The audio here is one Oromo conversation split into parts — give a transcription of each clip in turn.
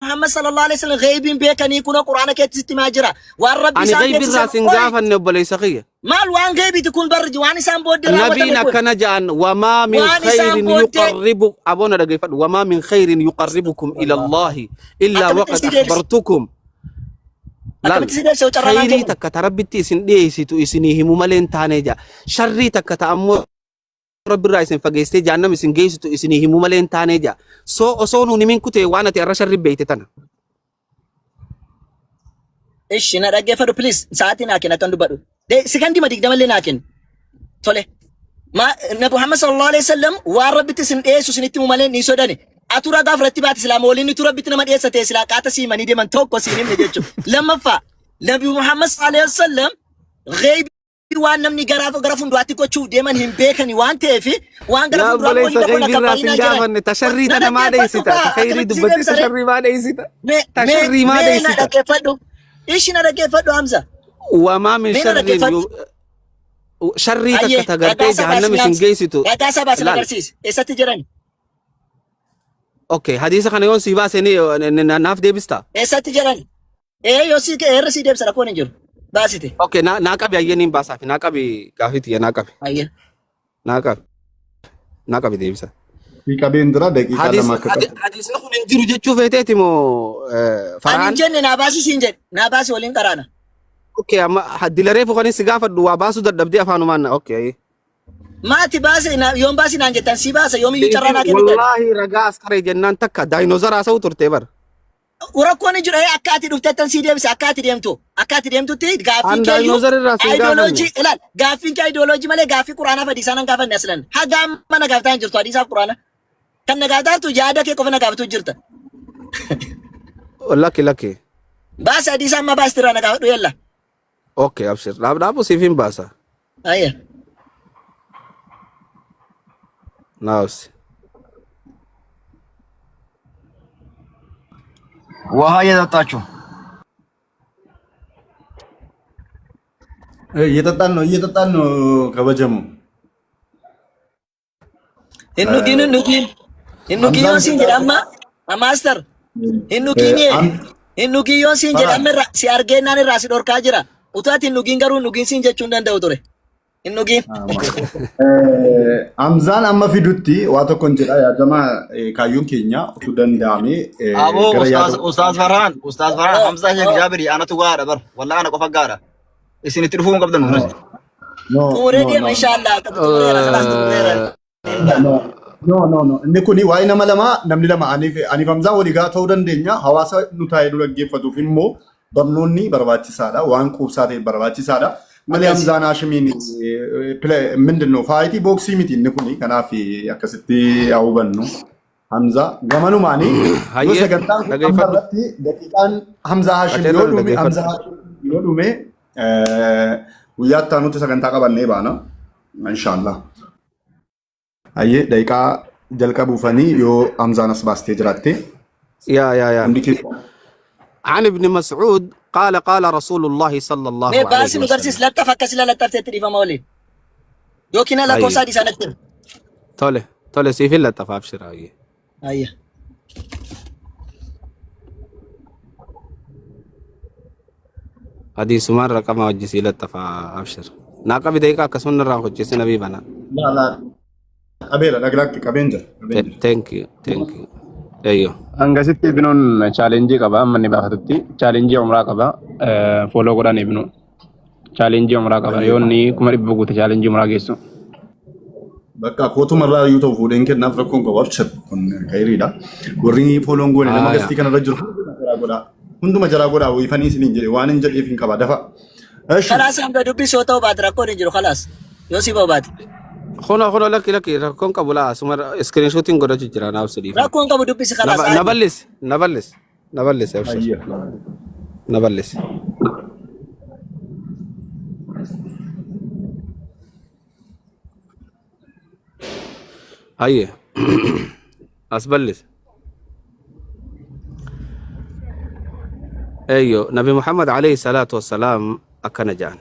Muhammad sallallahu alaihi wasallam gheeybiin beekanii kunoo Qur'aana keessatti sitti himaa jira. Waan Rabbi Ani isaan gaybi irraa beeksisan sin qoy gaafanne obboleessa kiyya. maal waan gheeybiiti kun barri waan isaan booddee Nabiin raawwatame kun akkana ja'an wamaa min waan isaan khayrin booddee yuqarribu aboona dhageeffadhu wamaa min khayrin yuqarribukum ila Allaahi illaa akkamitti waqad si deebisa akhbartukum. Laal akkamitti si deebisa carraa naan khayrii kennu. takka ta Rabbitti isin dhiyeessitu isinii himu malee hin taane ja'a. Sharrii takka ta ammoo Rabbi irraa isin fageessitee jahannam isin geessitu isinii himu malee hin taane ja'a. So osoo nuun himin kutee waan ati arra sharri beeyte tana. Ishi na dhaggeeffadhu please sa'aatii naa kenna akkan dubbadhu. Sekondii ma 20 illee naa kennu. Tole. Ma Nabi Muhammad sallallahu alaihi wasallam waan Rabbitti isin dhiyeessu isinitti himu malee ni sodani. Atu ragaa fudhatti baate silaa mooliin tu Rabbitti nama dhiyeessa ta'e silaa qaata sii himanii deeman tokko siin himne jechuudha. Lammaffaa Nabi Muhammad sallallahu alaihi wasallam ghaybii waan namni gara gara fuulduraatti gochuuf deeman hin beekani waan ta'eef waan gara Yaa fuulduraa immoo obboleessa hin gaybii irraa sin kabbaliinaa jedhan. gaafanne ta sharrii Na tana maa dhaggeeffadhu dheessita ta kaa khayrii akkamitti si dubbatte deebisa ta ree? sharrii maa dheessita Mee ta mee sharrii maa mee na dheessita dhaggeeffadhu. Ishi na dhaggeeffadhu Hamza. wamaa min Mee na sharriin dhaggeeffadhu. sharrii takka Ayyee ta gartee ragaa sabaa jahannam si isin geessitu ragaa sabaa si laal agarsiisi. Eessatti jiran? okay hadiisa kana yoon sii baase ni naaf deebista Eessatti jiran? Ee yoo si eerri si deebisa rakkoon hin jiru. Baasite. okay naa qabi ayyee niin baasaafi naa qabi gaafii tiyya naa qabi Ayyee. naa qabi naa qabi deebisa Fi qabeen dura daqiiqaa 2 akka qabu. Hadiisni kun hin jiru jechuu feeteeti moo Ani hin faraan jenne naa baasi siin jedhe. Naa baasi waliin qaraana. okay amma dilaree fukanis si gaafadhu waa baasuu dadhabdee afaanumaan na okay ayyee. Maati baase yoon baasi naan jettan si baasa yoomiyyuu carraa naa kennitan. Wallaahi ragaa askaree jennaan takka daayinoozara haasa'u turte bar. Rakkoon hin jiru akka ati dhuftettan sii deebisa akka ati deemtu akka ati deemtutti gaaffiin An keeyyuu daayinoozara irraa sin gaafanne. ayidooloojii ilaal gaaffiin kee ayidooloojii malee gaaffii quraanaa fi hadiisaa nan gaafanne aslan haga amma na gaafataa hin jirtu hadiisaaf quraana kan na gaafataa jirtu yaada kee qofa na gaafatu jirta. Lakki lakki. Baasi hadiisaa amma baasti irraa na gaafadhu yalla. Okay abshir. Dhaab dhaabu siif hin baasa. Ayya. Naawsi. ውሃ እየጠጣችሁ እየጠጣን ነው እየጠጣን ነው ከበጀሙ Hin dhugiin hin dhugiin. Hin dhugiin yoon siin jedhe amma master. Hin dhugiin hin dhugiin yoon siin jedhe amma irraa si argeennaan irraa si dhorkaa jira. Utuu ati hin dhugiin garuu hin dhugiin siin jechuu hin danda'u ture. Hin dhugiin. Hamzaan amma fidutti waa tokkon jedha yaadama kaayyoon keenya utuu danda'ame Aboo gara ustaaz yaada ustaaz Farhaan ustaaz Farhaan Oh, Hamzaa Sheekh oh. Jaabiri anatu gaadha bar wallahi ana qofa gaadha isin itti dhufuu hin qabdan no no Xumuree no deema no inshaallah. Xumureera kalaas xumureera. no no no no inni kuni waa'ee nama lamaa namni lama aniif Hamzaa walii gaa ta'uu dandeenya hawaasa nu taa'ee nu dhaggeeffatuuf immoo barnoonni barbaachisaadha waan quubsaa ta'e barbaachisaadha malee Akkasi. Hamzaan Haashimiin ምንድን ነው faayitii booksii miti inni kuni kanaaf akkasitti haa hubannu. Hamza gamanumaani yoo Hayyee sagantaan kun amma dhageeffadhu. irratti daqiiqaan Hamza Hashim yoo Qaceelloon dhume dhageeffadhu. Hamza Hashim yoo dhume guyyaa itti aanutti sagantaa qabannee baana inshallah. Hayyee daqiiqaa jalqabuufanii yoo Hamzaan as baastee jiraatte Yaa yaa yaa. hundi keessa. عن ابن مسعود قال قال رسول الله صلى الله Mee عليه baasi nu garsiis وسلم lattaf akkasi lalattafteetti dhiifama waliin. Yookiin lakkoofsa أي hadiisaa natti himi. tole tole siif hin laxafa abshir hayyee. Ayya. Hadiisumaan raqama hojii sii laxafa abshir. Naa qabi daqiiqaa akkasuma narraa hojjeessi nabii bana. Laa laa qabeera dhaglaatti qabeen jira qabeen jira. Thank you thank you. Eeyyoo. Hangasitti ibnuun chaalenjii qaba amma inni baafatutti chaalenjii umraa qaba fooloo godhan ibnu Chaalenjii umraa qaba. Yoo inni 100,000 guute chaalenjii umraa geessu. Bakka kootuma irraa iyyuu ta'u fuudheen kennaaf rakkoon qabu abshir kun khayriidha. Warri fooloon goone nama Haaya. gastii kanarra jiru hunduma jaraa godhaa. Hunduma jaraa godhaa wiifanii isiniin jedhe waan hin jedheef hin qaba dafa. Eshi Kalaas hanga dubbis yoo ta'u baate rakkoon hin jiru kalaas. Yoo si ba'u baate. Kuno kuno lakki lakki rakkoon qabu laa asuma iskiriinshuutiin godhachu jira naaf sidhiifama. Rakkoon qabu dubbisi kalaas Na aadi. bal'isi na bal'isi. Na bal'isi abshir. Ayya. Na bal'isi. Hayye. As bal'isi. Eeyyo Nabi Muhammad alayhi salaatu wassalaam akkana jedhan.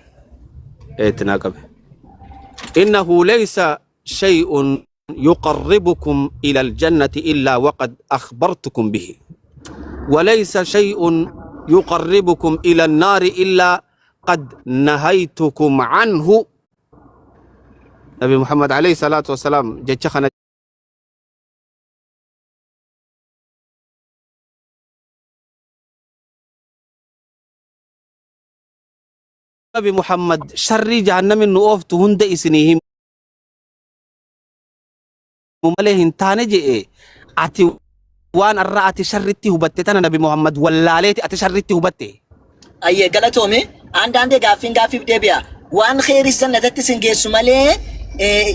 Eetti naa qabe. Innahu laysa shay'un yuqarribukum ila aljannati illaa waqad akhbartukum bihi. Walaysa shay'un yuqarribukum ila an-naari illaa qad nahaytukum anhu. Nabi Muhammad alayhi salaatu wassalaam jecha kana Nabi Muhammad sharrii jahannamin nu ooftu hunda isinii himu malee hin taane je'e ati waan arra ati sharritti hubatte tana Nabi Muhammad wallaaleeti ati sharritti hubatte. Ayyee galatoomi. Andaandee gaaffiin gaaffiif deebi'a. Waan kheyris jannatatti isin geessu malee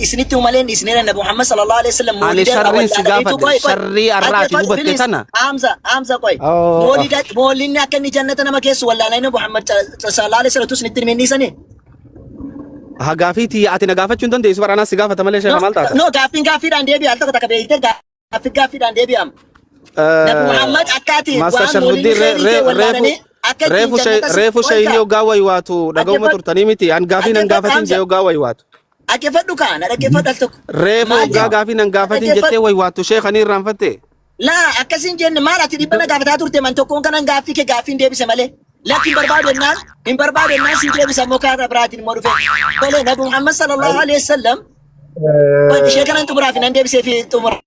isinitti himu malee hin dhiisneera Nabi Muhammad sallallahu alaihi wasallam Ani moolida irraa sharriin si wallaalaniitu gaafadhe qoy qoy. sharrii arra ati Dhaggeeffadhu hubatte please. tana. Hamza Hamza qoy. Oh. Moolida moolinni akka inni jannata nama geessu wallaalanii Nabi Muhammad sallallahu alaihi wasallam isinitti hin dhiisanii. Haa gaafii tiyya ati na gaafachuu hin dandeessu bara anaas si gaafata malee No sheekha maal taata? no gaaffiin gaaffiidhaan deebi'a al tokko takka beektee gaaffii gaaffiidhaan deebi'ama. Nabi Muhammad akka ati Master waan Sharfuddin moolinni kheyrii ta'e wallaalanii akka ittiin reefu jannata si reefu qoy shayinii kaa. hoggaa waywaatu dhaga'uma Dhaggeeffadhu turtanii miti an gaafii nan dhaggeeffadhu gaafatin Hamza. jee hoggaa waywaatu. Dhaggeeffadhu kaa na dhaggeeffadhu al tokko. Reefu Maal hoggaa jedhu gaafii nan gaafatin jettee dhaggeeffadhu. waywaattu sheekanii irraanfatte. Laa akkasiin jenne maal ati dhibba na gaafataa turte man tokkoon kanan gaaffii kee gaaffiin deebise malee. Lakki hin barbaadu jennaan hin barbaadu jennaan siin deebisa immoo karaa biraatiin immoo dhufe. Tole Nabi Muhammad sallallahu alaihi wasallam ishee kanan xumuraaf nan deebisee fi xumura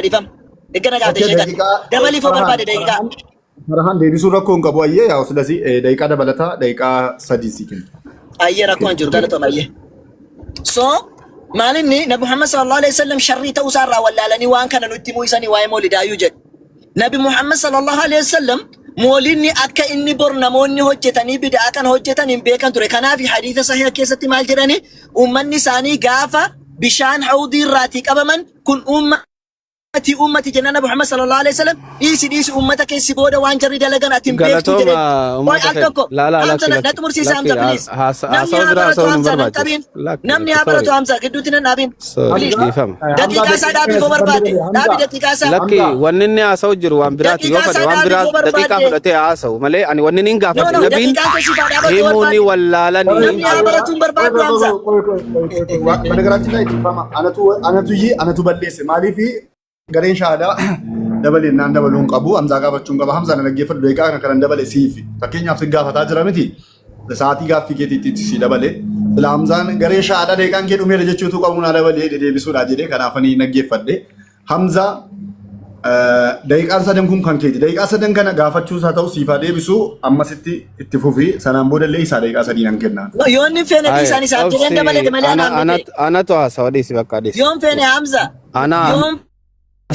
dhiifama. Eegga na gaafate Okay, ishee kana. daqiiqaa Dabaliifoo Farhaan barbaade daqiiqaa. Farhaan Farhaan deebisuun rakkoo hin qabu ayyee yaa silasii daqiiqaa dabalataa daqiiqaa 3 sii kenna. Ayyee rakkoo hin jiru galatoom ayyee. So maalinni Nabi Muhammad sallallahu alaihi wasallam sharrii ta'uu isaa irraa wallaalanii waan kana nutti himuu isanii waa'ee moolidaayyuu jedhe. Nabi Muhammad sallallahu alaihi wasallam moolinni akka inni bor namoonni hojjetanii bid'aa kana hojjetan hin beekan ture. Kanaaf hadiisa sahiha keessatti maal jedhani uummanni isaanii gaafa bishaan hawdii irraatii qabaman kun uumma ummati ummati jennaan Nabi Muhammad sallallahu alaihi wasallam dhiisi dhiisi ummata keessi booda waan jarri dalagan ati hin beektu Galatooma jedheen. Qoy uummata al keenya. tokko Laalaa Hamza lakki na lakki xumursiisa lakki Hamza please. Namni haasawa haa biraa baratu haasawuun hin Hamza nan barbaachisu. qabin. Lakki Namni lakki haa baratu sorry Hamza gidduutti nan dhaabin. sorry Please. dhiifama. Daqiiqaa isaa dhaabii koo barbaade. Dhaabi daqiiqaa isaa. Lakki wanni inni haasa'u jiru waan biraati yoo Daqiiqaa fedhe isaa waan dhaabii biraa koo daqiiqaa barbaade. fudhatee haasa'u malee ani wanni inni hin No gaafadhe no nabiin daqiiqaan kee siif haa dhaabatu himuu ni barbaade. wallaalanii Namni haa baratu hin barbaaddu Hamza. በነገራችን ላይ dhiifama anatu anatu iyyii anatu balleesse maaliif Gareen shahaadaa dabale naan dabaluu hin qabu. Hamzaa gaafachuu hin qaba. Hamzaa na dhaggeeffadhu daqiiqaa kana kanan dabale siifi. Fakkeenyaaf si gaafataa jira miti. Sa'aatii gaaffii keetiitti itti si dabale. Sila Hamzaan garee shahaadaa daqiiqaan kee dhumeera jechuutu qabu naa dabalee deebisuudha jedhee kanaaf ani dhaggeeffadhe. Hamzaa daqiiqaan sadan kun kan keeti. Daqiiqaa sadan kana gaafachuu isaa ta'u siifaa deebisu ammasitti itti fufi. Sanaan booda illee isaa daqiiqaa 3 nan kennaa. No, yoon hin feene Aye, dhiisaan isaaf jedheen obsi dabalate malee ana anaan miti. anatu anatu haasawa dhiisi bakka dhiisi. Yoon feene Hamza. Ana Yoon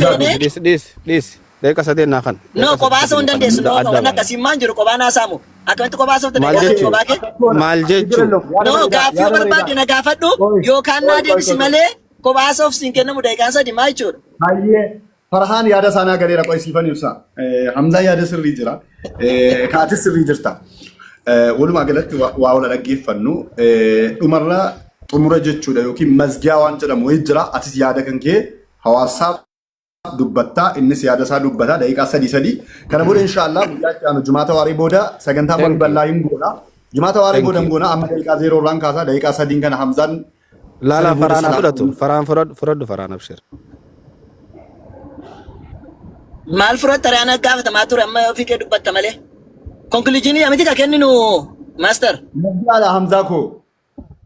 feene dhiisi dhiisi dhiisi daqiiqa sadeen naa kan no daqiiqa kophaa sadeen hin naa kan dandeessu. No adda no wanni baana. akkasii maan jiru kophaa naa saamu. Akkamitti kophaa soofte Maal daqiiqaa sadii jechuu kophaa kee? maal jechuu No gaaffii yoo barbaadde na gaafadhu yookaan naa deebisi malee kophaa soof siin kennamu daqiiqaan 3 maa jechuudha. Hayyee Farhaan yaada isaa naa galeera qoy siifan ibsa. Hamzaan yaada sirrii jira. Kaatis sirrii jirta. Walumaa galatti waa wal dhaggeeffannu dhumarra xumura jechuudha yookiin mazgiyaa waan jedhamu wayii jira. Atis yaada kan kee hawaasaaf dubbattaa innis yaada isaa dubbataa daqiiqaa sadii sadii. Kana booda inshaallah guyyaa itti aanu jumaata waarii booda sagantaa marii Thank you. bal'aa hin goona. Jumaata waarii Thank booda hin you. goona amma daqiiqaa zeeroo irraan kaasaa daqiiqaa sadiin kana Hamzaan Laalaa sana booda faraan haa salaa fudhatu. Faraan fudhadhu fudhadhu faraan abshir. Maal fudhatta ree ana gaafatamaa ture amma ofii kee dubbatta malee. Konkiliijinii miti ka kenninu maaster. Mazgaala Hamzaa koo.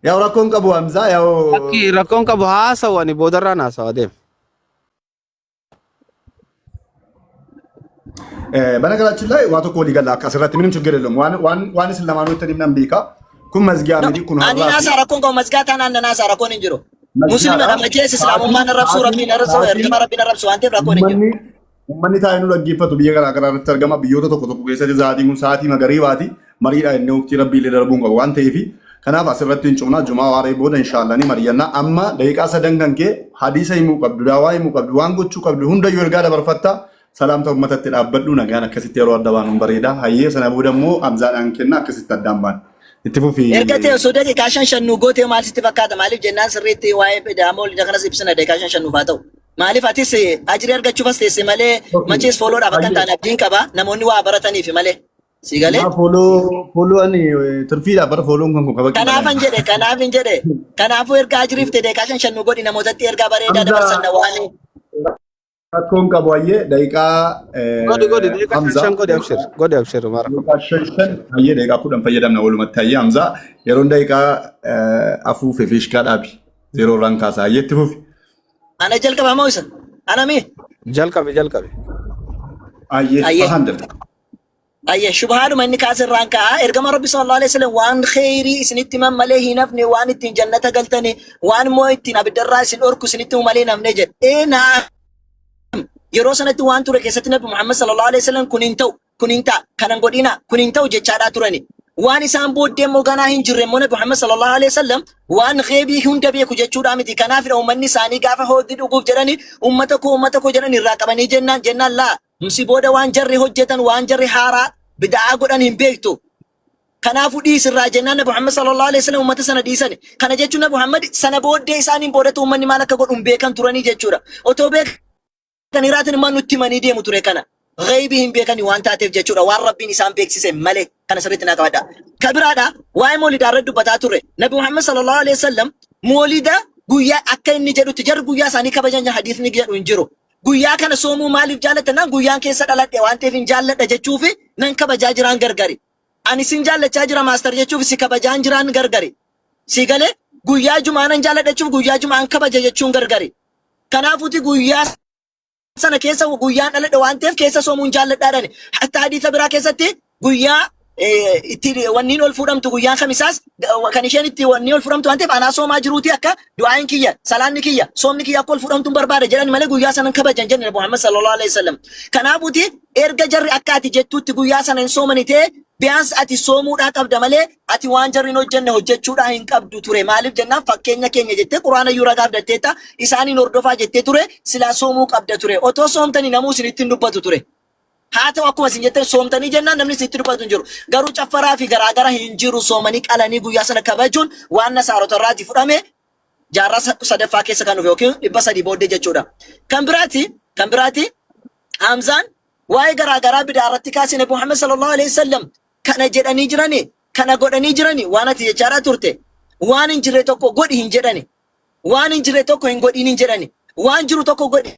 Yaa rakkoon qabu Hamzaa yaa Lakki rakkoon qabu haasawu ani boodarraan haasawa deem. በነገራችን ላይ waa tokko walii galla akka asirratti ምንም ችግር የለውም waan waan waan isin lamaanuu itti himnan beeka kun mazgiyaa No, miti kun ani har'aati naasaa rakkoon qabu mazgaa taanaan na naasaa rakkoon hin jiru. Musliima mazgiyaadha dha machees sa'aatiin islaamummaan arrabsuu sa'aatiin rabbiin arrabsuu sa'aatiin ergama rabbiin arrabsu waan ta'eef rakkoon hin jiru. ummanni ummanni taa'ee nu dhaggeeffatu biyya garaa garaa irratti argama biyyoota tokko tokko keessatti sa'aatiin kun sa'aatii magariibaati mariidha inni waqtii rabbii illee darbuu hin qabu waan ta'eef kanaaf asirratti hin cufnaa jumaa waaree booda inshaallah ni mari'anna amma daqiiqaa sadan kan kee hadiisa himuu qabdu daawaa himuu qabdu waan gochuu qabdu hundayyuu ergaa dabarfatta salaamta ummatatti dhaabbadhu nagaan akkasitti yeroo adda baanuun bareeda hayyee sana booda immoo hamzaadhaan kenna akkasitti addaan baana itti fufi Erga ta'e osoo daqiiqaa shan shan nuu gootee maal sitti fakkaata maaliif jennaan sirriitti waa'ee daamoo olida kanas ibsina daqiiqaa shan shan nuuf haa ta'u. Maaliif atis ajrii argachuuf as teesse malee machees fooloodhaaf akka hin hayyee taane abdiin qaba namoonni waa barataniif malee. Si galee? Maa fooloo fooloo ani tirfiidha bara fooloon kan kun kabaqii Kanaafan malee. jedhe kanaafin jedhe kanaafuu ergaa ajriif ta'e daqiiqaa shan shan nu godhi namootatti ergaa bareedaa Hamza dabarsanna waan Rakkoon qabu hayyee daqiiqaa Godhi godhi daqiiqaa shan Hamzaa. shan godhi abshir godhi abshir mara. Daqiiqaa shan shan hayyee daqiiqaa 10 fayyadamna walumatti hayyee Hamzaa yeroon daqiiqaa afuufe fiishkaa dhaabi zeeroo irraan kaasa hayyee itti fufi. Ana jalqaba moo isa? Ana mi? Jalqabi jalqabi. Hayyee Hayyee. Farhaan jalqaba. Ayye shubhaadhuma inni kaase irraan ka'a. Ergama Rabbi sallallahu alaihi wasallam waan kheyrii isinitti himan malee hin hafne, waan ittiin jannata galtani, waan immoo ittiin abiddarraa isin dhorku isinitti himu malee hin hafne jedhe. Ee naam. Yeroo sanatti waan ture keessatti Nabi Muhammad sallallahu alaihi wasallam kun hin ta'u, kun hin ta'a, kana hin godhina, kun hin ta'u jechaadhaa turani. Waan isaan booddee immoo ganaa hin jirre immoo Nabi Muhammad sallallahu alaihi wasallam waan gheebii hunda beeku jechuudhaa miti. Kanaafidha uummanni isaanii gaafa hoodii dhuguuf jedhani uummata koo uummata koo jedhan irraa qabanii jennaan jennaan laa Si booda waan jarri hojjetan, waan jarri haaraa bid'aa godhan hin beektu. Kanaafuu dhiisi irraa jennaan Nabi Muhammad sallallahu alaihi wasallam uummata sana dhiisani. Kana jechuun Nabi Muhammad sana booddee isaaniin boodatti uummanni maal akka godhu hin beekan turanii jechuudha. Otoo beekan iraatin immoo nutti himanii deemu ture kana. Ghaybii hin beekani waan taateef jechuudha. Waan Rabbiin isaan beeksise malee. Kana sirriitti naa qabadha. Ka biraadha waa'ee moolidaa irratti dubbataa turre. Nabi Muhammad sallallahu alaihi wasallam moolida guyyaa akka inni jedhutti jarri guyyaa isaanii kabajan hadiisni jedhu hin jiru. Guyyaa kana soomuu maaliif jaallatta jennaan guyyaan keessa dhaladhe waan ta'eef hin jaalladha jechuufi nan kabajaa jiraan gargari. Ani sin jaallachaa jira maastar jechuuf si kabajaan jiraan gargari. Si galee guyyaa jumaa nan jaalladha jechuuf guyyaa jumaan kabaja jechuun gargari. Kanaafuuti guyyaa sana keessa guyyaan dhaladhe waan ta'eef keessa soomuun jaalladhaadhani. Hatta hadiisa biraa keessatti guyyaa itti wanniin ol fuudhamtu guyyaan kamisaas kan isheen itti wanni ol fuudhamtu waan ta'eef anaa soomaa jiruuti akka du'aayin kiyya salaanni kiyya soomni kiyya akka ol fuudhamtu hin barbaada jedhan malee guyyaa sanan kabajan jenne Nabi Muhammad sallallahu alaihi wasallam. Kanaafuuti erga jarri akka ati jettuutti guyyaa sana hin soomani ta'e biyaans ati soomuudhaa qabda malee ati waan jarri hin hojjenne hojjechuudhaa hin qabdu ture. Maaliif jennaan fakkeenya keenya jettee quraana iyyuu ragaa fudhatteetta isaaniin hordofaa jettee ture silaa soomuu qabda ture. Otoo soomtanii namuu isinitti hin dubbatu ture. Haa ta'u akkuma isin jettan soomtanii jennaan namni isinitti dubbatu hin jiru. Garuu caffaraa fi garaagara hin jiru soomanii qalanii guyyaa sana kabajuun waan nasaarota irraati fudhame jaarraa sadaffaa keessa kan dhufe yookiin 300 booddee jechuudha. Kan biraati Hamzaan waa'ee garaagaraa bidaa irratti kaasee Nabi Muhammad sallallahu alaihi wasallam kana jedhanii jirani kana godhanii jirani waan ati jechaadhaa turte waan hin jirre tokko godhi hin jedhani waan hin jirre tokko hin godhin hin jedhani waan jiru tokko godhi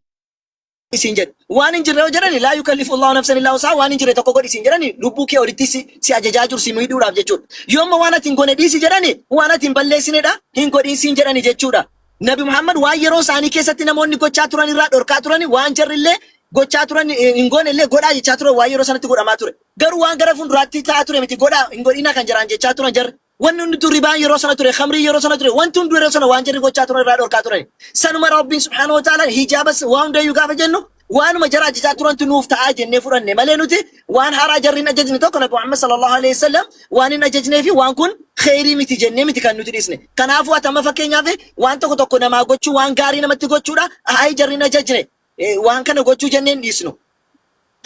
isin jedhu. Waan hin jirre yoo jedhani laa yukallifu Allahu nafsan illaa wusaha waan hin jirre tokko godhi isin jedhani lubbuu kee olitti si ajajaa jiru si miidhuudhaaf jechuudha. Yoomma waan ati hin goone dhiisi jedhani waan ati hin balleessinedha hin godhiin siin jedhani jechuudha. Nabi Muhammad waan yeroo isaanii keessatti namoonni gochaa turan irraa dhorkaa turani waan jarri illee gochaa turan hin goone illee godhaa jechaa turan waan yeroo sanatti godhamaa ture. Garuu waan gara fuulduraatti ta'aa ture miti godhaa hin godhinaa kan jaraan jechaa turan jarri. Wanni hundumtuu ribaan yeroo sana ture, khamriin yeroo sana ture, wanti hunduu yeroo sana waan jarri gochaa turan irraa dhorkaa turan. Sanuma Rabbiin subhaanahu wa ta'ala hijaabas waa hundayyuu gaafa jennu waanuma jara ajajaa turantu nuuf ta'aa jennee fudhanne malee nuti waan haaraa jarri hin ajajne tokko Nabi Muhammad sallallahu alaihi wasallam waan hin ajajnee fi waan kun kheyrii miti jennee miti kan nuti dhiisne. Kanaafuu ati amma fakkeenyaaf waan tokko tokko namaa gochuu waan gaarii namatti gochuudha hayi jarri hin ajajne waan kana gochuu jennee hin dhiisnu.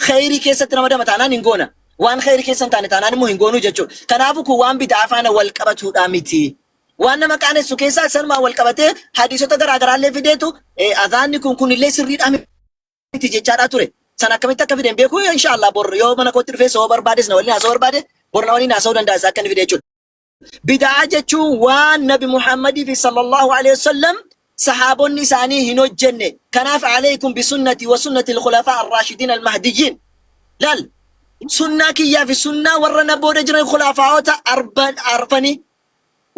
Kheyrii keessatti ramadama taanaan hin goona. Waan kheyrii keessa hin taane taanaan immoo hin goonuu jechuudha. Kanaafuu kun waan bid'aa faana wal qabatuudha miti. Waan nama qaanessu keessaa sanumaan wal qabatee hadiisota garaa garaallee fideetu azaanni kun kunillee sirriidhaa miti jechaadhaa ture. Sana akkamitti akka fide hin beeku inshaallah bor yoo mana kootti dhufee soo barbaades na waliin haasa'uu barbaade bor na waliin haasa'uu danda'a isa akka inni fide jechuudha. Bid'aa jechuun waan Nabi Muhammadii fi sallallahu alaihi wasallam sahaabonni isaanii hin hojjenne. Kanaaf alaykum bisunnati wa sunnati al-khulafaa ar-raashidiin al-mahdiyyiin. Laal sunnaa kiyyaa fi sunnaa warra na booda jiran khulafaa'ota arfanii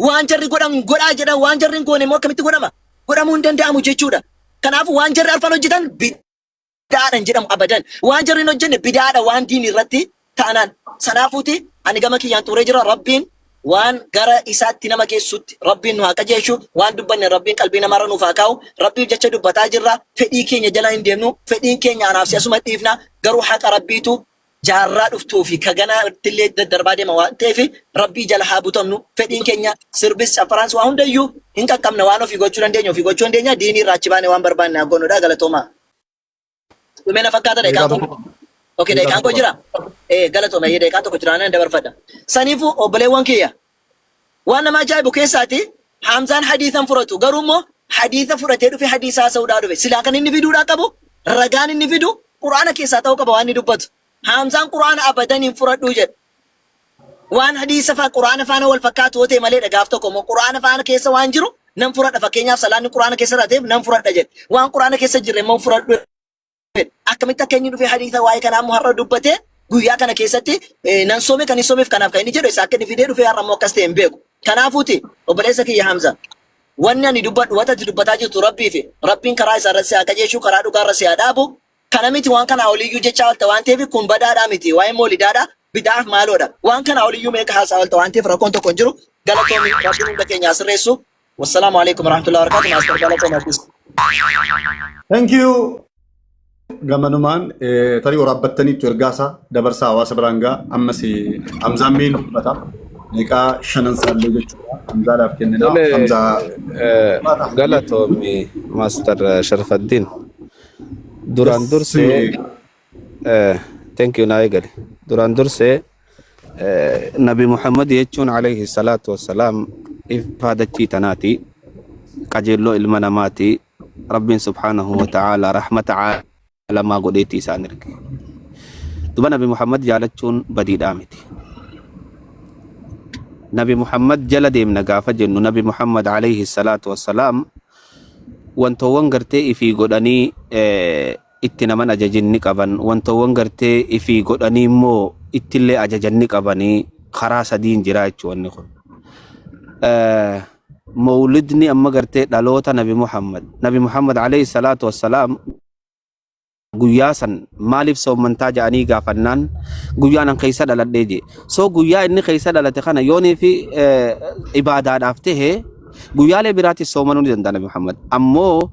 waan jarri godhan godhaa jedhan waan jarri hin goone immoo akkamitti godhama? Godhamuu hin danda'amu jechuudha. Kanaafuu waan jarri arfan hojjetan bid'aadha hin jedhamu abadan. Waan jarri hin hojjenne bid'aadha waan diin irratti taanaan. Sanaafuuti ani gama kiyyaan xumuree jira. Rabbiin waan gara isaatti nama geessutti Rabbiin nu haa qajeelchu. Waan dubbanne Rabbiin qalbii namaarra nuuf haa kaa'u. Rabbiif jecha dubbataa jirra. Fedhii keenya jala hin deemnu. Fedhiin keenya anaaf si asuma dhiifna. Garuu haqa Rabbiitu jaarraa dhuftuu fi ka ganaa illee daddarbaa deema waan ta'eef Rabbii jala haa butamnu. Fedhiin keenya sirbis caffaraans waa hundayyuu hin qaqqabna waan ofii gochuu dandeenya ofii gochuu dandeenya diinii irraa achi baane waan barbaanne haa goonudha galatoomaa. Dhumee na fakkaata Daqiiqaa daqiiqaan koo. tokko qaba. Okay, Daqiiqaa daqiiqaan koo tokko jira. qaba. Galatooma, daqiiqaan tokko jira, nan dabarfadha. Saniifuu obboleewwan kiyya waan nama ajaa'ibu keessaati Hamzaan hadiisan fudhatu garuu immoo hadiisa fudhatee dhufe hadiisa haasa'uudhaa dhufe silaa kan inni fiduudhaa qabu ragaan inni fidu quraana keessaa ta'uu qaba waan inni dubbatu. Hamzaan quraana abadan hin fudhadhuu jedha. Waan hadiisa faa quraana faana wal fakkaatu yoo ta'e maleedha gaaf tokko immoo quraana faana keessa waan jiru nan fudhadha fakkeenyaaf salaanni quraana keessa irraa ta'eef nan fudhadha jedhe. Waan quraana keessa jirre immoo fudhadhu. Fedha. Akkamitti akka inni dhufee hadiisa waa'ee kanaa immoo har'a dubbatee guyyaa kana keessatti nan soome kan hin soomeef kanaaf kan inni jedhu isa akka inni fidee dhufee har'a immoo akkas ta'e hin beeku. Kanaafuuti obboleessa kiyya Hamza wanni ani dubbadhu wanta ati dubbataa jirtu Rabbii fi Rabbiin karaa isaa irratti si haa qajeelchu karaa dhugaa irra si haa dhaabu. Kana miti waan kanaa oliiyyuu jechaa oolta waan ta'eef kun badaadhaa miti waa'ee moolidaadha bidaaf maaloodha. Waan kanaa oliiyyuu meeqa haasaa oolta waan ta'eef rakkoon tokko hin jiru. Galatoomi Rabbiin hunda keenya haa sirreessu. Wassalaamu alaikum warahmatullahi wabarakatuh. Maastar galatoomi atis. Thank you. Gamanumaan tarii waraabbattaniittu ergaasaa dabarsaa hawaasa biraan ga'a. Ammas Hamzaan meen dubbata. Meeqaa shanan saallee jechuudha. Hamzaadhaaf kennina. Tole Hamzaa galatoomi Master Sharfaddin. Duraan dursee thank you naa eegali. Duraan dursee Nabi Muhammad jechuun alayhi salaatu wassalaam ifaa dachii tanaati. Qajeelloo ilma namaati. Rabbiin subhaanahu wa ta'ala rahmata caalamaa godheetti isaan erge. Duba Nabi Muhammad jaalachuun badiidhaa miti. Nabi Muhammad jala deemna gaafa jennu Nabi Muhammad alayhi salaatu wassalaam wantoowwan gartee ifii godhanii itti naman ajajin ni qaban wantoowwan gartee ifii godhanii immoo ittillee ajajan ni qabanii karaa sadiin jira jechuun wanni kun. Mawlidni amma gartee dhaloota Nabi Muhammad. Nabi Muhammad alayhi salaatu wassalaam guyyaa san maaliif soommantaa ja'anii gaafannaan guyyaan an keessa dhaladhee jee. So guyyaa inni keessa dhalate kana yoonii fi ibaadaadhaaf tahe Guyyaalee biraatis soomanuu ni danda'a Nabi Muhammad. Ammoo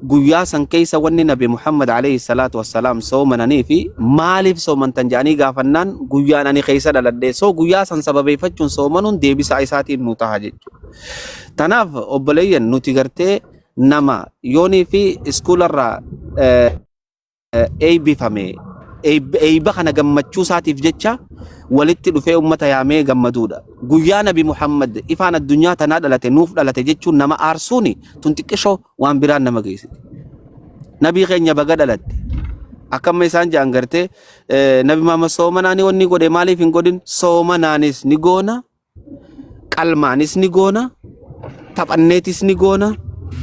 guyyaa san keessa wanni Nabi Muhammad alayhi salaatu wassalaam soomananii fi maaliif soomantan jedhanii gaafannaan guyyaan ani keessa dhaladhee soo guyyaa san sababeeffachuun soomanuun deebisaa isaatiin nu taha jechuudha. Tanaaf obboleeyyan nuti gartee nama yoonii fi iskuularraa eeybifame. Eeyba kana gammachuu isaatiif jecha walitti dhufee ummata yaamee gammaduudha. Guyyaa Nabi Muhammad ifaan addunyaa tanaa dhalate nuuf dhalate jechuun nama aarsuuni tun xiqqishoo waan biraan nama geessiti. Nabii keenya baga dhalatte. Akkamma isaan jedhan gartee Nabi Muhammad soomanaani wanni godhe maaliif hin godhin soomanaanis ni goona qalmaanis ni goona, taphanneetis ni goona,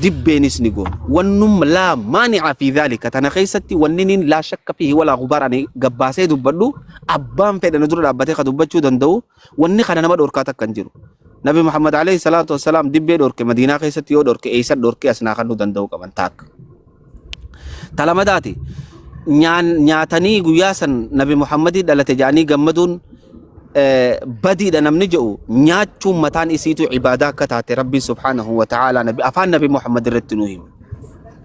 dibbeenis ni goona. Wannum laa maani'a fi dhaalika tana keessatti wanni niin laa shakka fihi walaa gubaar ani gabbaasee dubbadhu abbaan fedhe na dura dhaabbatee ka dubbachuu danda'u wanni kana nama dhorkaa takka hin jiru. Nabi Muhammad alayhi salaatu wassalaam dibbee dhorke Madiinaa keessatti yoo dhorke eessa dhorke as naa kennuu danda'u qaban taakka. Talamadaati nyaatanii guyyaa san Nabi Muhammadii dhalate jedhanii gammaduun badiidha namni jedhu nyaachuun mataan isiitu ibaadaa akka taate Rabbiin subhaanahu wa ta'aalaa nabi afaan Nabi Muhammad irratti nu hima.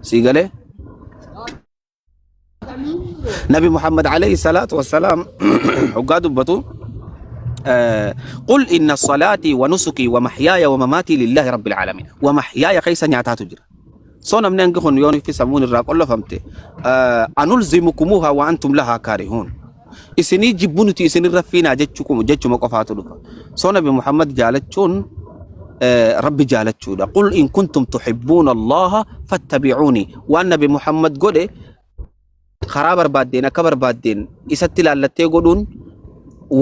Sii galee? Nabi Muhammad alayhi salaatu wassalaam hoggaa dubbatu qul inna salaatii wa nusukii wa mahyaaya wa mamaatii lillaahi rabbil aalamiin wa mahyaaya keessa nyaataatu jira. So namni hangi kun yoon fi sammuun irraa qollofamte anulzimukumuha wa antum lahaa kaarihuun. Isinii jibbu nuti isinirra fiinaa jechuma qofaatu dhufa. So Nabi Muhammad jaalachuun Rabbi jaalachuudha. Qul in kuntum tuhibbuuna Allaha fattabi'uuni. Waan Nabi Muhammad godhe karaa barbaaddeen akka barbaaddeen isatti laallattee godhuun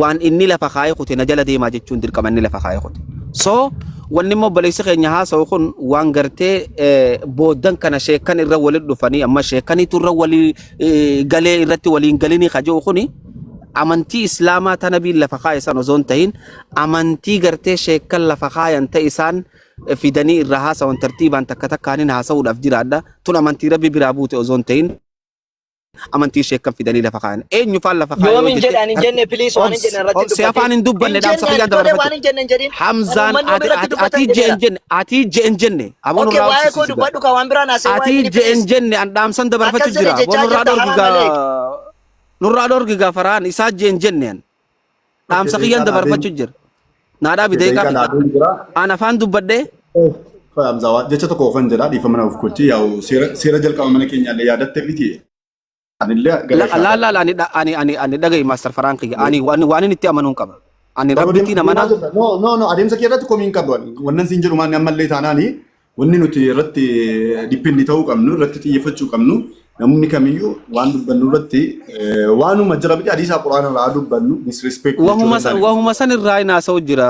waan inni lafa kaayee kute na jala deemaa jechuun dirqama inni lafa kaayee kute. So wanni immoo obboleessi keenya haasa'u kun waan gartee booddan kana sheekkan irra walitti dhufanii amma sheekkaniitu irra walii galee irratti waliin galinii ka jiru kuni amantii islaamaa ta nabiin lafa kaaye san osoo hin tahin amantii gartee sheekkan lafa kaayan ta isaan fidanii irraa haasawan tartiibaan takka takkaanin haasa'uudhaaf jiraadha. Tun amantii rabbi biraa buute osoo hin ta'in amantii sheekkan fidanii lafa kaayan. Eenyu faan lafa kaayan yoo Yoomin jette jedhe ani hin jenne please waan hin jenne irratti obsi afaan dubbatin. hin dubbanne Hin dhaamsa jenne kiyyaan ani tole waan dabarfadhu. hin jenne hin jedhin. Ani Hamzaan uummanni ati irratti ati dubbatan ati jee jedheera. hin jenne ati jee hin jenne aboo Okay nurraa waa'ee koo obsisiisi gaa. dubbadhu ka waan biraa naasee waa'ee Ati kini jee hin please. jenne an dhaamsan dabarfachu Akkas jedhe jira aboo jechaa nurraa jirta dhorgi haraa malee. gaa nurraa dhorgi gaa faraan isaa jee hin jenne an. Dhaamsa Okay, kiyyaan daqiiqaa dabarfachu dhaabeen jira. Naa dhaabi daqiiqaa daqiiqaa fixa. dhaabeen jira. An afaan dubbadhee Hamzaa jecha tokko ofan jedha dhiifama naaf gochi yaa'u seera jalqaba mana keenyaallee yaadatte miti. Anillee gara La shaadha. la la ani ani ani ani dhaga'i master Faraan kiyya ani waan inni itti amanuun qaba. Ani Garuu rabbittiin deemaa amanaa jirta. No, no, no. Adeemsa kee irratti komii hin qabu. Wannan siin jedhu maanni ammallee taanaani wanni nuti irratti dhiphinni ta'uu qabnu, irratti xiyyeeffachuu qabnu namni kamiyyuu waan dubbannu irratti waanuma jira miti hadiisaa quraana irraa dubbannu disrespect jechuu wahuma san danda'an. wahuma san irraa hin haasa'u jira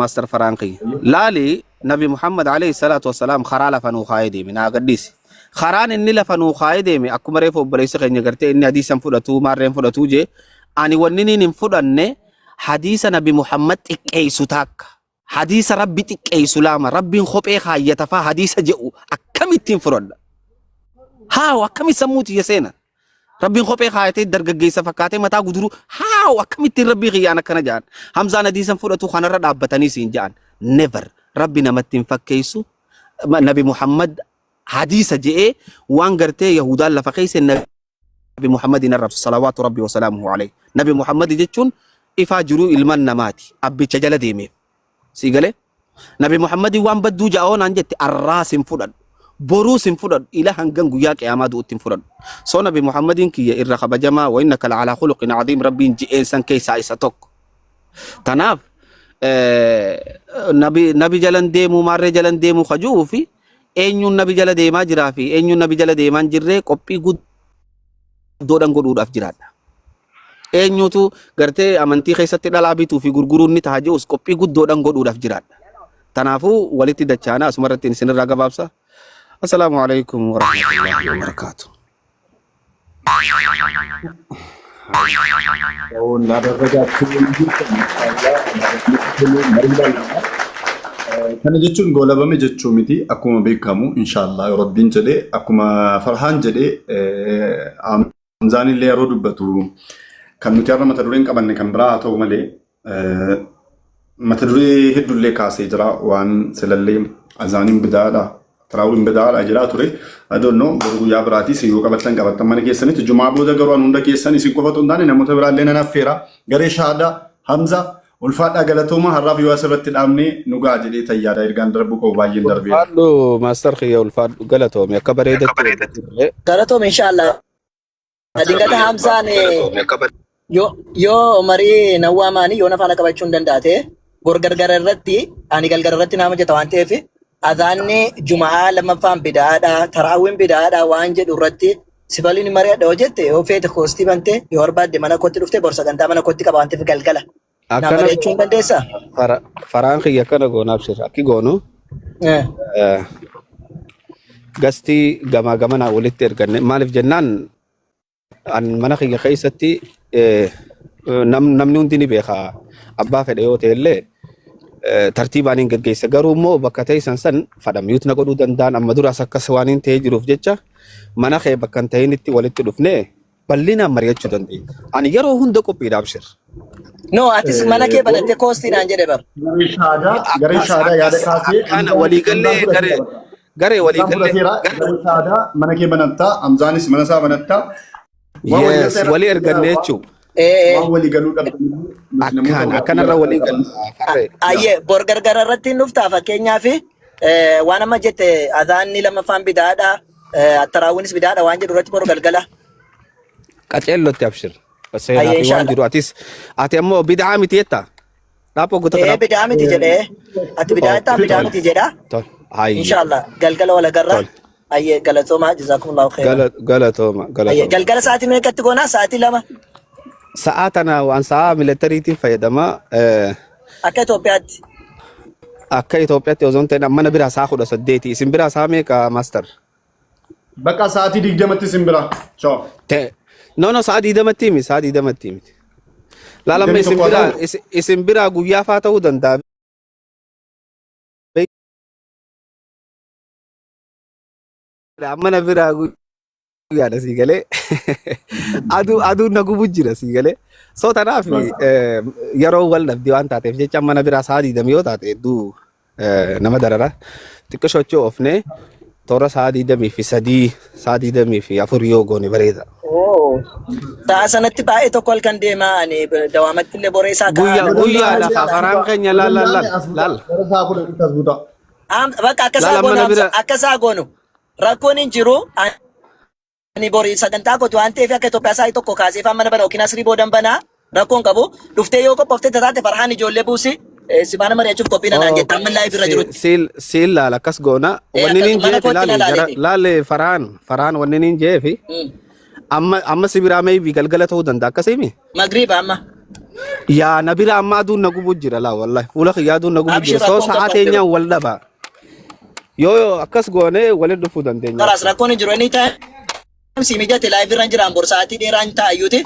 master Faraan kiyya. Laali Nabi Muhammad alayhi salaatu wassalaam karaa lafa nuu kaayee deeme naa gadhiisi. Karaan inni lafa nuu kaayee deeme akkuma reefu obboleessi keenya gartee inni hadiisa hin fudhatu maarreen fudhatu jee ani wanni inni hin fudhanne hadiisa Nabi Muhammad xiqqeessu takka. Hadiisa Rabbi xiqqeessu lama Rabbiin kophee kaayyata faa hadiisa je'u akkamittiin fudhadha. Haaw akkamitti sammuu tiyya seena. Rabbiin kophee kaayatee dargaggeessa fakkaatee mataa guduruu haaw akkamittiin Rabbii kiyyaan akkana ja'an. Hamzaan hadiisa hin fudhatu kanarra dhaabbatanii siin ja'an. Never Rabbi namatti hin fakkeessu. Nabi Muhammad hadiisa je'ee waan gartee Yahudaan lafa keessa Nabi Muhammadin arrabsu salawaatu Rabbi wasalaamuhu alayhi. Nabi Muhammad jechuun ifaa jiruu ilman namaati. Abbicha jala deemeef. Sii galee? Nabi Muhammadin waan badduu ja'oo naan jette arraas hin fudhadhu. Boruus hin fudhadhu. Ila hangan guyyaa qiyaamaa du'utti hin fudhadhu. So Nabi Muhammadin kiyya irra kabajamaa wa innaka la'alaa khuluqin aziim Rabbiin ji'een san keessaa isa tokko. Tanaaf nabi jalan deemuu maarree jalan deemuu kaju'uu fi eenyuun nabi jala deemaa jiraa fi eenyuun nabi jala deemaa hin jirree qophii guddoodhaan godhuudhaaf jiraadha. Eenyutu gartee amantii keessatti dhalaa bituu fi gurguruun ni ta'a jedhus qophii guddoodhaan godhuudhaaf jiraadha. Tanaafuu walitti dachaana asuma irratti isinirraa gabaabsa. Assalaamu alaikum warahmatullahi wabarakaatu. Kana jechuun goolabame jechuu miti akkuma beekamu inshaallah yoo rabbiin jedhee akkuma Farhaan jedhee Hamzaan illee yeroo dubbatu kan nuti har'a mata dureen qabanne kan biraa haa ta'u malee mata duree hedduullee kaasee jira waan silallee azaaniin bidaadha taraawiin bidaadha jedhaa ture. I don't know boru guyyaa biraatis yoo qabattan qabattan mana keessanitti jumaa booda garuu an hunda keessan isin qofa otoo hin taane namoota biraallee nan affeera garee shahaadaa Hamza ulfaadhaa galatooma har'aaf yoo asirratti dhaabne nu ga'a jedhee tayyaadha ergaan darbuu qabu baay'een darbeera. Ulfaadhu maastar kiyya ulfaadhu galatoomi akka bareedatti wal turre. Galatoom inshallah. Dingata Hamzaan yoo marii nan waamaani yoo na faana qabachuu hin danda'ate bor gargara irratti ani galgala irratti naa mijata waan ta'eef azaanni juma'aa lammaffaan bidaadha taraawwiin bidaadha waan jedhu irratti si waliin mari'adha yoo jette yoo feete koostii bante yoo barbaadde mana kootti dhufte bor sagantaa mana kootti qaba waan ta'eef galgala naa Akkana mari'achuu hin dandeessaa? Faraan kiyya akkana goona abshir akki goonu gastii gamaa gamanaa walitti erganne maaliif jennaan an mana kiyya keessatti namni hundi ni beeka abbaa fedhe yoo ta'e illee tartiibaan hin gaggeessa garuu immoo bakka teessan san fadhamiyuut na godhuu danda'an amma duraas akkas waan hin ta'ee jiruuf jecha mana kee bakka hin ta'initti walitti dhufnee bal'inaan mari'achuu dandeenya. Ani yeroo hunda qophiidha abshir. No, atis mana kee banattee koostiidhaan jedhe bar. Garee shaadaa garee Akkas shaadaa yaada akkas kaasee akkana Hamzaan waliigallee Hamzaan garee fudhateera bakka. garee Hamzaan waliigallee fudhateera garee garee shaadaa mana kee banattaa Hamzaanis mana isaa banattaa waan yes waliigaltee irra walii erganne waan jechuun Ee waan walii galuu dhabdan immoo nuti namoota akkaan gaaffii akkanarra garaa walii garaa galla qaban. farree. Ayyee bor gargara irratti hin dhuftaa fakkeenyaaf waan amma jette azaanni lammaffaan bidaadha attaraawwinis bidaadha waan jedhu irratti bor galgala. Qaceellotti abshir. Seenaa Ayyee fi waan inshallah. jiru atis ati ammoo bid'aa miti jetta. Dhaabboo goota Ee kanaaf. bidaa miti jedhee ati bidaa jettaa bidaa Tole. miti jedha. Tole. Hayyee. Inshallah galgala wal agarra. Tole. Ayyee galatoomaa jazakumullahu khairan. Galatooma Ayyee galatooma. galgala sa'aatii meeqatti goonaa sa'aatii 2 Sa'aa tana waan sa'aa milatariitiin fayyadama. Akka Itoophiyaatti. Akka Itoophiyaatti osoo hin ta'in mana biraa sa'a 18. Isin biraa sa'a meeqa maaster? Bakka sa'aatii 20tti isin bira. Ciao. Te no no sa'a 20tti miti sa'a 20tti miti. Laala amma Digdamii isin tokko haa biraa ta'u. isin biraa guyyaa faa ta'uu danda'a. Amma na biraa guyyaadha sii galee. Aduu aduun na gubu jira sii galee. So tanaaf yeroo wal dhabdee waan taateef jecha amma na biraa sa'a 20 yoo taate hedduu nama darara. Xiqqoo socho'u ofnee toora sa'a 23 sa'a 24 yoo goone bareeda. Oo. Sa'a sanatti baay'ee tokko halkan deemaa ani dawaamatti illee boree isaa ka'a Guyyaa nama guyyaa tokko lafa karaan keenya laal laal laal laal Gara sa'a 10tti as buta. Bakka akka laal isaa amma goonu na Hamza bira akka isaa goonu rakkoon hin jiru ani borii sagantaa kootu waan ta'eef akka Itoophiyaa sa'aatii 1 kaasee faan mana bana yookiin asrii boodan banaa rakkoon qabu dhuftee yoo qophooftee taate Farhaan ijoollee buusi si faana mari'achuuf qophii naan jette amma live irra jirutti. Siin laala akkas goona. Wanni Akkas niin mana jeefi kootti na laali gara laaleeti. laali Farhaan Farhaan wanni niin jeefi amma amma si biraa maybe galgala ta'uu danda'a akkasiimi. Magriiba amma. Yaa na bira amma aduun na gubu jira laa wallahi fuula kiyya aduun na gubu Abshir jira soo rakkoon sa'aa tokko hin jiru. teenyaan wal dhaba. Yoo akkas goone walitti dhufuu dandeenya. Kalaas, rakkoon hin jiru. Inni time si mijate live irra jiraan bor sa'aatii dheeraan taa'ayyuuti.